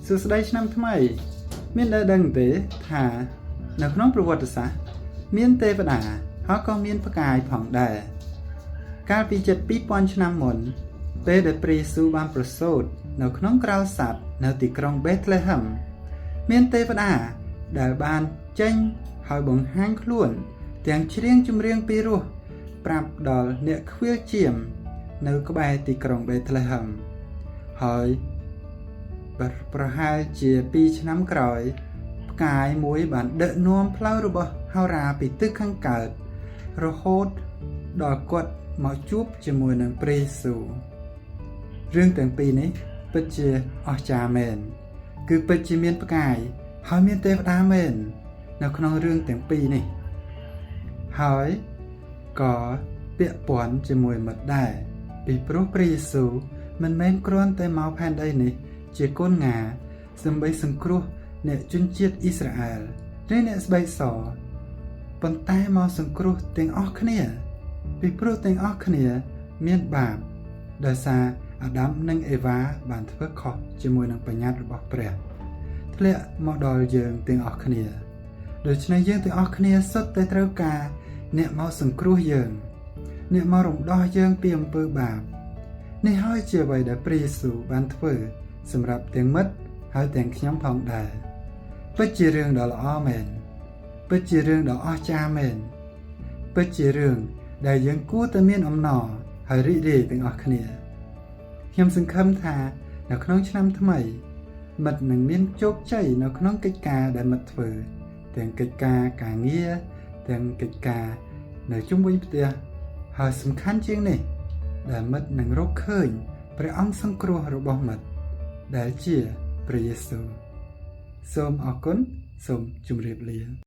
សួស្តីឆ្នាំថ្មី មានដែលដឹងទេថានៅក្នុងប្រវត្តិសាស្ត្រមានទេវតាហើយក៏មានផ្កាយផងដែរកាលពីជិត2000ឆ្នាំមុន ពេលដែលព្រះយេស៊ូវបានប្រសូតនៅក្នុងក្រោលសត្វនៅទីក្រុងបេតលេហឹមមានទេវតាដែលបានចេញហើយបង្ហាញខ្លួន ទាំងច្រៀងចម្រៀងពីរោះប្រាប់ដល់អ្នកខ្វៀលចៀមនៅក្បែរទីក្រុងបេតលេហឹមហើយប្រហែលជា2ឆ្នាំក្រោយ ផ្កាយមួយបានដឹកនាំផ្លូវរបស់ហោរាពីទិសខាងកើត រហូតដល់គាត់មកជួបជាមួយនឹងព្រះយេស៊ូវរឿងទាំងពីរនេះពិតជាអស្ចារ្យមែនគឺពិតជាមានផ្កាយហើយមានទេវតាមែននៅក្នុងរឿងទាំងពីរនេះហើយក៏ពាក់ព័ន្ធជាមួយមិត្តដែរពីព្រោះព្រះយេស៊ូវមិនមែនគ្រាន់តែមកផែនដីនេះជាកូនង៉ាដើម្បីសង្គ្រោះអ្នកជនជាតិអ៊ីស្រាអែលឬអ្នកស្បែកសប៉ុន្តែមកសង្គ្រោះទាំងអស់គ្នា ពីព្រោះទាំងអស់គ្នាមានបាបដោយសារអាដាមនិងអេវ៉ាបានធ្វើខុសជាមួយនឹងបញ្ញត្តិរបស់ព្រះធ្លាក់មកដល់យើងទាំងអស់គ្នាដូច្នេះយើងទាំងអស់គ្នាសុទ្ធតែត្រូវការអ្នកមកសង្គ្រោះយើង អ្នកមករំដោះយើងពីអំពើបាបនេះហើយជាអ្វីដែលព្រះយេស៊ូវបានធ្វើសម្រាប់ទាំងមិត្តហើយទាំងខ្ញុំផងដែរពិតជារឿងដ៏ល្អមែនពិតជារឿងដ៏អស្ចារ្យមែនពិតជារឿងដែលយើងគួរតែមានអំណរហើយរីករាយទាំងអស់គ្នាខ្ញុំសង្ឃឹមថានៅក្នុងឆ្នាំថ្មី មិត្តនឹងមានជោគជ័យនៅក្នុងកិច្ចការដែលមិត្តធ្វើទាំងកិច្ចការការងារទាំងកិច្ចការនៅជុំវិញផ្ទះហើយសំខាន់ជាងនេះ ដែលមិត្តនឹងរកឃើញព្រះអង្គសង្គ្រោះរបស់មិត្តដែលជាព្រះយេស៊ូវសូមអរគុណសូមជម្រាបលា។